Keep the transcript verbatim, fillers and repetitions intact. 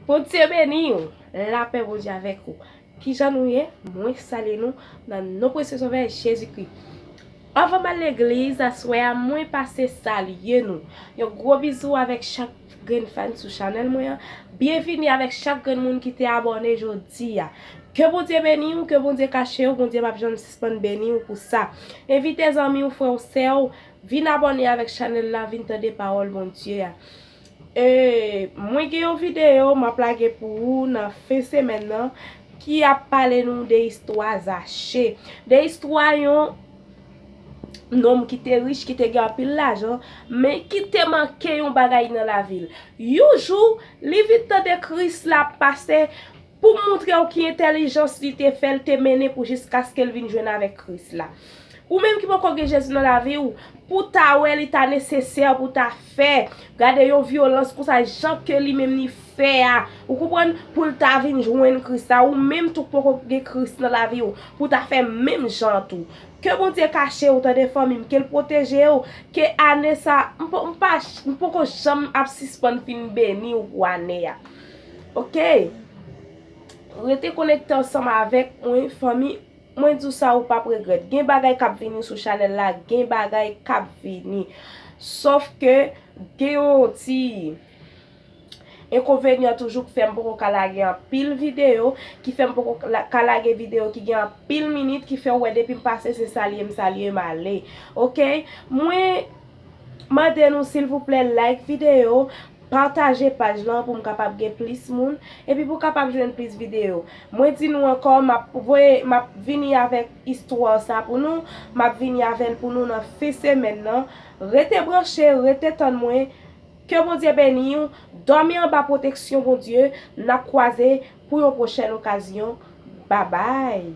Bondye beni w. Lapè Bondye avèk ou. Kijan nou ye? Mwen salye nou nan non presye Sovè Jezikri. Anvan m al legliz aswè a, mwen pase salye nou. Yon gwo bizou avèk chak grenn fan sou chanèl mwen an. Byenvini avèk chak grenn moun ki te abòne jodi a. Ke Bondye beni w, ke Bondye kache w, Bondye p ap janm sispann beni w pou sa. Envite zanmi w, frè w, sè w, vin abòne avèk chanèl la, vin tande pawòl Bondye a. E, mwen gen yon videyo m ap lage pou ou nan fen semèn nan ki ap pale nou de istwa Zache. De istwa yon nonm ki te rich, ki te gen anpil lajan, men ki te manke yon bagay nan lavi l. Yon jou, li vin tande Kris la pase pou montre w ki entèlijans li te fè, l te mennen pou jiskaske l vin jwenn avèk Kris la. Ou menm ki poko gen Jezi nan lavi w, pou ta wè li ta nesesè pou ta fè. Gade yon vyolans konsa, jan ke li menm li fè a. Ou konprann? Pou l ta vin jwenn Kris la. Ou menm tou poko gen Kris nan lavi w, pou ta fè menm jan tou. Ke Bondye kache w, tande fanmi m, ke l pwoteje w, ke ane sa, m po- m pa, m poko janm ap sispann fin beni w pou ane a. Oke? Rete konekte ansanm avèk mwen, fanmi. Mwen di w sa, ou p ap regrèt. Gen bagay k ap vini sou chanèl la, gen bagay k ap vini. Sòf ke gen yon ti enkonvenyan toujou ki fè m poko ka lage anpil videyo, ki fè m poko la- ka lage videyo ki gen anpil minit, ki fè w wè depi m pase se salye m salye m ale. Oke? Mwen mande nou silvouplè like videyo, pataje paj lan pou m kapab gen plis moun, epi pou kapab jwenn plis videyo. Mwen di nou ankò, m ap voye, m ap vini avèk istwa sa pou nou, m ap vini avè l pou nou nan fen semèn nan. Rete branche, rete tann mwen. Ke Bondye beni w. Dòmi anba pwoteksyon Bondye. N ap kwaze pou yon pwochèn okazyon. Babay.